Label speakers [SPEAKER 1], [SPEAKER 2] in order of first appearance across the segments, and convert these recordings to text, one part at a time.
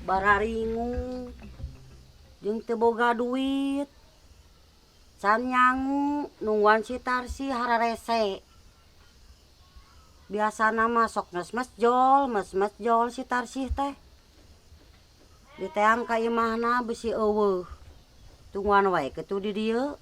[SPEAKER 1] Bararingung jeung teu boga duit. Can nyangu nungguan si Tarsi hararese. Biasana mah sok mes jol si Tarsi teh. Diteang ka imahna bisi eueuh. Tungguan wae kitu di dieu.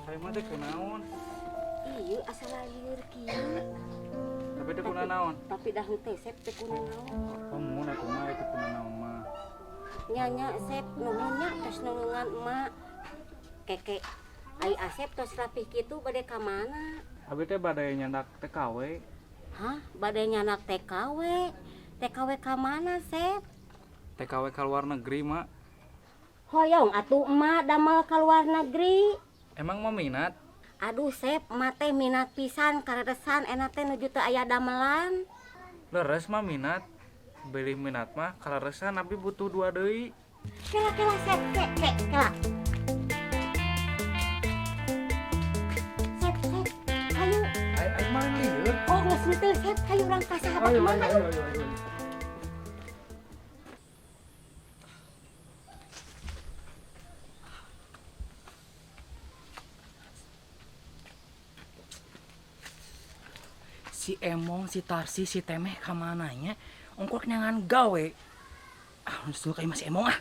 [SPEAKER 2] Saya mah teh kunaon?
[SPEAKER 1] Iya, asal lieur kieu.
[SPEAKER 2] Tapi teh kunaon?
[SPEAKER 1] Tapi dah henteu sep teh kunaon.
[SPEAKER 2] Oh, mun atuh mah itu kunaon mah.
[SPEAKER 1] Nya nya sep nuhun nya tos nulungan emak. Keke ai Asep tos rapih kitu bade ka mana?
[SPEAKER 2] Abi teh bade nyandak TKW.
[SPEAKER 1] Hah, bade nyandak TKW? TKW ka mana, Sep?
[SPEAKER 2] TKW ka luar negeri, Mak.
[SPEAKER 1] Hoyong atuh emak damel ka luar negeri.
[SPEAKER 2] Emang mau minat?
[SPEAKER 1] Aduh Sep, emak teh minat pisan kareresan enak teh nuju teu aya damelan.
[SPEAKER 2] Leres mah minat. Bilih minat mah kaleresan abi butuh dua deui.
[SPEAKER 1] Kela kela Sep, ke ke kela. Sep, Sep, ayo.
[SPEAKER 2] Ai ai mah lieur.
[SPEAKER 1] Oh, geus henteu Sep, hayu urang ka sahabat emak hayu.
[SPEAKER 2] Ayo, ayo.
[SPEAKER 3] Si Emong, si Tarsi, si Temeh kamananya ongkok nyangan gawe. Ah, nusul kayak Mas Emong ah.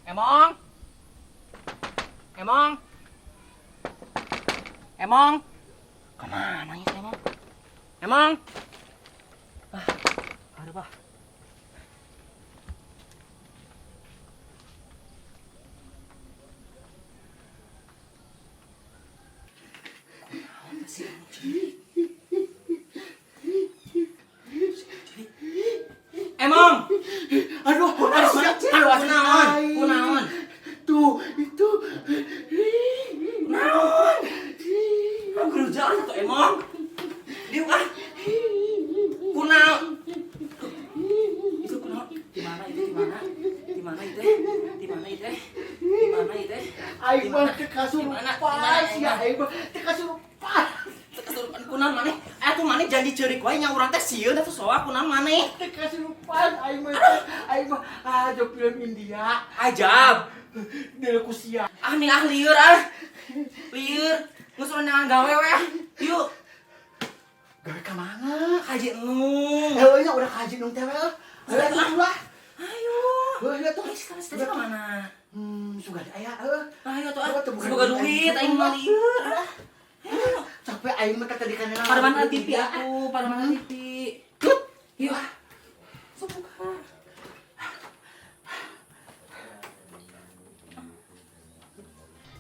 [SPEAKER 3] Emong. Emong. Emong. Kemana ya si Emong? Emong. Ah, aduh bah. Emong.
[SPEAKER 4] Aduh,
[SPEAKER 3] aduh, aduh, kunaon, kunaon.
[SPEAKER 4] Tuh, itu.
[SPEAKER 3] Kunaon. Aku jalan tuh Emong. Diuk ah. Kunaon. Itu kunaon. Di mana itu? Di mana? Di mana itu? Di mana itu? Di mana itu?
[SPEAKER 4] Aing mah teu kasurupan sia, aing mah teu kasurupan.
[SPEAKER 3] Teu kasurupan kunaon maneh? Atuh maneh janji ceurik wae nya urang teh sieun atuh soa kunaon maneh?
[SPEAKER 4] Teu kasurupan aing mah. Aing mah ah jeung film India.
[SPEAKER 3] Ajab.
[SPEAKER 4] Deul ku sia.
[SPEAKER 3] Ah nih ah lieur ah. Lieur. Geus urang nyangan gawe we ah. Yuk.
[SPEAKER 4] Gawe ka mana?
[SPEAKER 3] Haji Nung.
[SPEAKER 4] Heueuh nya urang ka Haji Nung teh we. Heueuh atuh lah.
[SPEAKER 3] Ayo.
[SPEAKER 4] Heueuh atuh.
[SPEAKER 3] Geus ka mana? Ka mana?
[SPEAKER 4] Sugan aya heueuh.
[SPEAKER 3] Ayo atuh ah. Boga duit aing mah lieur.
[SPEAKER 4] Capek aing mah tadi kan.
[SPEAKER 3] Pada mana TV aku? Pada mana TV? Yuk. Sok buka.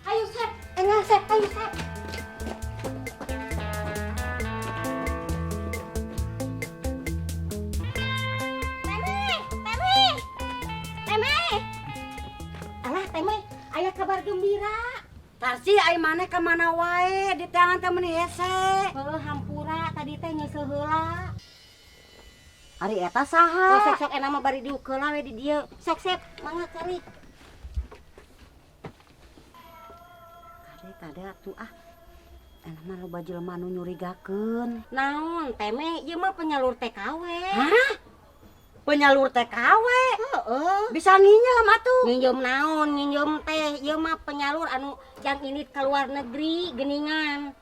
[SPEAKER 1] Ayo Sep, enggak Sep, ayo Sep. Temeh, Temeh, Temeh. Alah Temeh, aya kabar gembira. Tarsi ai maneh ka mana wae di teangan teh meuni hese. Heuh, hampura tadi teh nyeuseul heula. Ari eta saha? Oh, sok-sok enak mah bari diuk heula we di dieu. Sok Sep, mangga cari. Kade kade atuh ah. Enak mah loba jelema nu nyurigakeun. Naon Temeh, ieu mah penyalur TKW. Hah? Penyalur TKW? Heeh. Bisa nginjem atuh. Nginjem naon? Nginjem teh ieu mah penyalur anu jang indit ka luar negeri geuningan.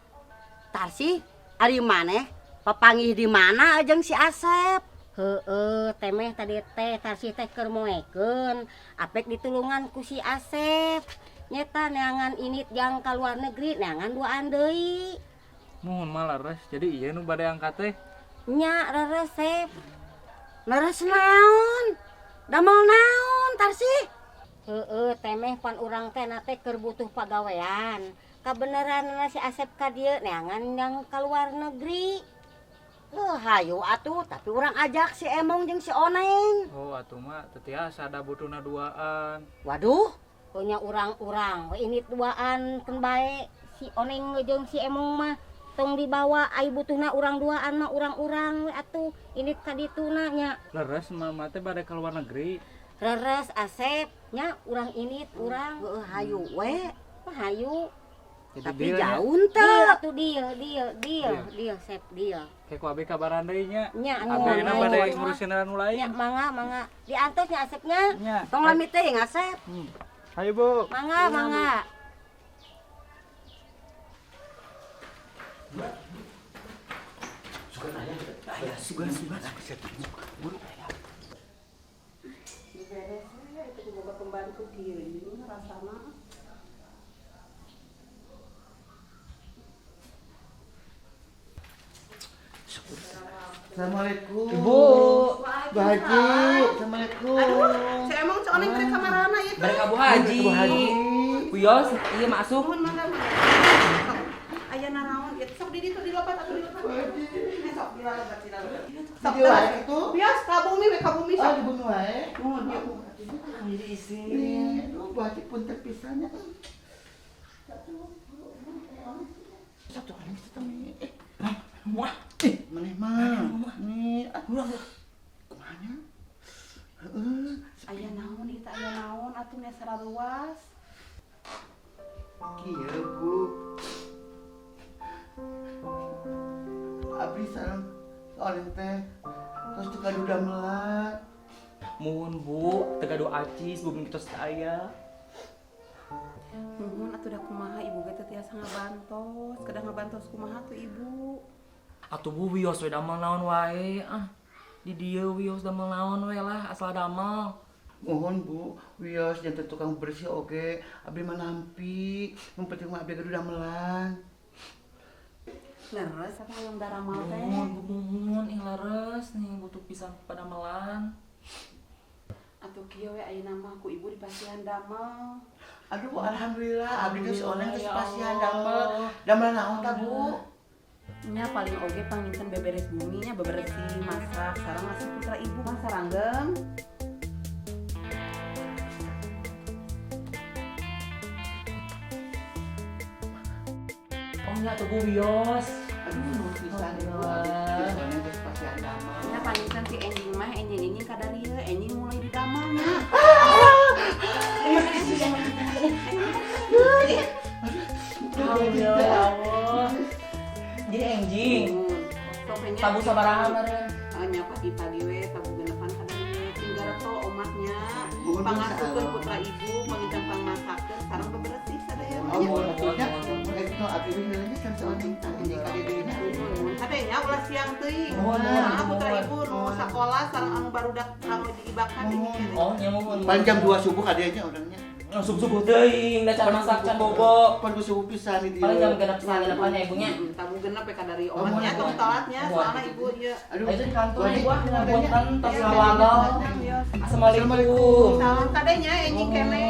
[SPEAKER 1] Tarsi, ari maneh papanggih di mana jeung si Asep? Heeh, Temeh tadi teh Tarsi teh keur moekeun, apek ditulungan ku si Asep. Nyeta neangan indit jang ka luar negeri, neangan duaan deui.
[SPEAKER 2] Muhun mah leres, jadi ieu nu bade angkat teh.
[SPEAKER 1] Nya leres Sep. Leres naon? Damel naon Tarsi? Heeh, Temeh pan urang teh na teh keur butuh pagawean. Kabeneran si Asep ka dieu neangan yang ka luar negeri. Heuh, hayu atuh, tapi urang ajak si Emong jeung si Oneng.
[SPEAKER 2] Oh, atuh mah teu tiasa da butuhna duaan.
[SPEAKER 1] Waduh, Punya urang-urang we ini duaan keun bae si Oneng jeung si Emong mah tong dibawa ai butuhna urang duaan mah urang-urang we atuh ini ka dituna nya.
[SPEAKER 2] Leres mama teh bade ka luar negeri.
[SPEAKER 1] Leres Asep nya urang ini urang
[SPEAKER 5] Heeh, hayu we.
[SPEAKER 1] Mah hayu.
[SPEAKER 2] Jadi
[SPEAKER 5] Tapi
[SPEAKER 2] deal nya.
[SPEAKER 5] jauh
[SPEAKER 1] Deal
[SPEAKER 5] teu.
[SPEAKER 1] atuh deal deal deal
[SPEAKER 2] Deal.
[SPEAKER 1] deal sep deal.
[SPEAKER 2] Kayak ku abi kabaran deui nya.
[SPEAKER 1] Nya
[SPEAKER 2] Abi na
[SPEAKER 1] nuhun,
[SPEAKER 2] bade
[SPEAKER 1] nuhun.
[SPEAKER 2] ngurusin anu lain.
[SPEAKER 1] Nya mangga mangga diantos nya Asepnya.
[SPEAKER 2] Nya.
[SPEAKER 5] Tong lami teuing Asep.
[SPEAKER 2] Hayu Bu.
[SPEAKER 1] Mangga mangga.
[SPEAKER 3] Sugan aya, aya sugan sugan. Buru aya.
[SPEAKER 6] Beres we itu boga pembantu kieu ini rasana.
[SPEAKER 4] Assalamualaikum.
[SPEAKER 3] Ibu.
[SPEAKER 4] Bu Haji. Assalamualaikum.
[SPEAKER 6] Saya emang cok oneng bere kamarana ieu teh.
[SPEAKER 3] Bari ka Bu Haji.
[SPEAKER 4] Bu Haji.
[SPEAKER 3] Wios, ieu masuk.
[SPEAKER 6] Nuhun mangga mangga. Sok. Aya naraon ieu sok di ditu dilopat atuh dilopat. Ini sok dilalebat dilalebat. Sok
[SPEAKER 4] Di wae kitu.
[SPEAKER 6] Bias ka bumi we ka bumi
[SPEAKER 4] Ah,
[SPEAKER 6] sok.
[SPEAKER 4] di bumi wae.
[SPEAKER 6] Nuhun ieu.
[SPEAKER 3] Jadi isin.
[SPEAKER 4] Nih, aduh, Bu Haji punten pisan nya. Satu kali satu nih.
[SPEAKER 3] Wah,
[SPEAKER 4] Maneh mah. Nih, ah, kumaha nya? Heeh.
[SPEAKER 6] Aya naon ieu teh aya naon atuh nya sararuas.
[SPEAKER 4] Kieu, Bu. Abdi sareng soalnya teh terus teu gaduh damelan.
[SPEAKER 3] Muhun Bu, teu gaduh acis bumi kitos teu aya.
[SPEAKER 6] Nuhun atuh da kumaha ibu ge teu tiasa ngabantos, kedah ngabantos kumaha tuh ibu.
[SPEAKER 3] Atuh Bu wios we damel naon wae ah. Di dieu wios damel naon we lah asal damel.
[SPEAKER 4] Mohon Bu, wios janten tukang bersih oge, abdi mah nampi, nu penting mah abdi gaduh damelan.
[SPEAKER 6] Leres apa hayang daramal teh?
[SPEAKER 3] Muhun Bu muhun ih leres nih butuh pisan padamelan.
[SPEAKER 6] Atuh kieu we ayeuna mah ku ibu dipasihan damel.
[SPEAKER 4] Aduh, alhamdulillah abdi geus oneng geus
[SPEAKER 3] Ya
[SPEAKER 4] pasihan
[SPEAKER 3] Allah.
[SPEAKER 4] damel. Damel naon tah, Bu?
[SPEAKER 6] Nya paling oge panginten beberes bumi nya bebersih masak sareng ngasih putra ibu mah saranggeng.
[SPEAKER 3] Oh nya atuh Bu wios.
[SPEAKER 4] Aduh, nuhun pisan Ibu, abdi geus oneng geus pasihan damel.
[SPEAKER 6] Nya panginten si enjing mah enjing-enjing kadarieu enjing mulai didamelnya.
[SPEAKER 3] Alhamdulillah ya Allah. Jadi enjing. Tabu sabaraha meureun.
[SPEAKER 6] Nya pagi-pagi we tabu genepan kadarieu tinggal reto omatnya.
[SPEAKER 4] Nuhun
[SPEAKER 6] Pangasukeun
[SPEAKER 4] pisan.
[SPEAKER 6] putra ibu panginten pangmasakeun sareng beberesih sadaya.
[SPEAKER 4] Oh, mohon atuh nya. Mun eta abdi we heula nya sareng si oneng tah enjing ka dieu nya.
[SPEAKER 6] Kade nya ulah siang teuing.
[SPEAKER 3] Nuhun,
[SPEAKER 6] Soalna putra
[SPEAKER 3] nuhun.
[SPEAKER 6] ibu nu sakola sareng anu barudak anu diibakan ini.
[SPEAKER 3] Oh nya muhun.
[SPEAKER 4] Paling jam 2 subuh ka dieu nya urangnya.
[SPEAKER 3] Subuh-subuh teuing da can masak can bobo.
[SPEAKER 4] Pan ku subuh pisan di dieu.
[SPEAKER 3] Paling jam genep setengah genepan ya ibunya.
[SPEAKER 6] Tabu genep ya kadari
[SPEAKER 4] Oh,
[SPEAKER 6] omatnya
[SPEAKER 4] mohon,
[SPEAKER 6] tong
[SPEAKER 4] mohon.
[SPEAKER 6] telatnya
[SPEAKER 3] Mohon.
[SPEAKER 6] soalna ibu ieu.
[SPEAKER 4] Aduh,
[SPEAKER 3] Itu di kantor
[SPEAKER 4] Bu Haji,
[SPEAKER 3] ibu ah ngabuatan tos
[SPEAKER 4] Iya,
[SPEAKER 3] ngawagal.
[SPEAKER 6] Iya.
[SPEAKER 3] Assalamualaikum.
[SPEAKER 6] Salam kadenya enjing keneh.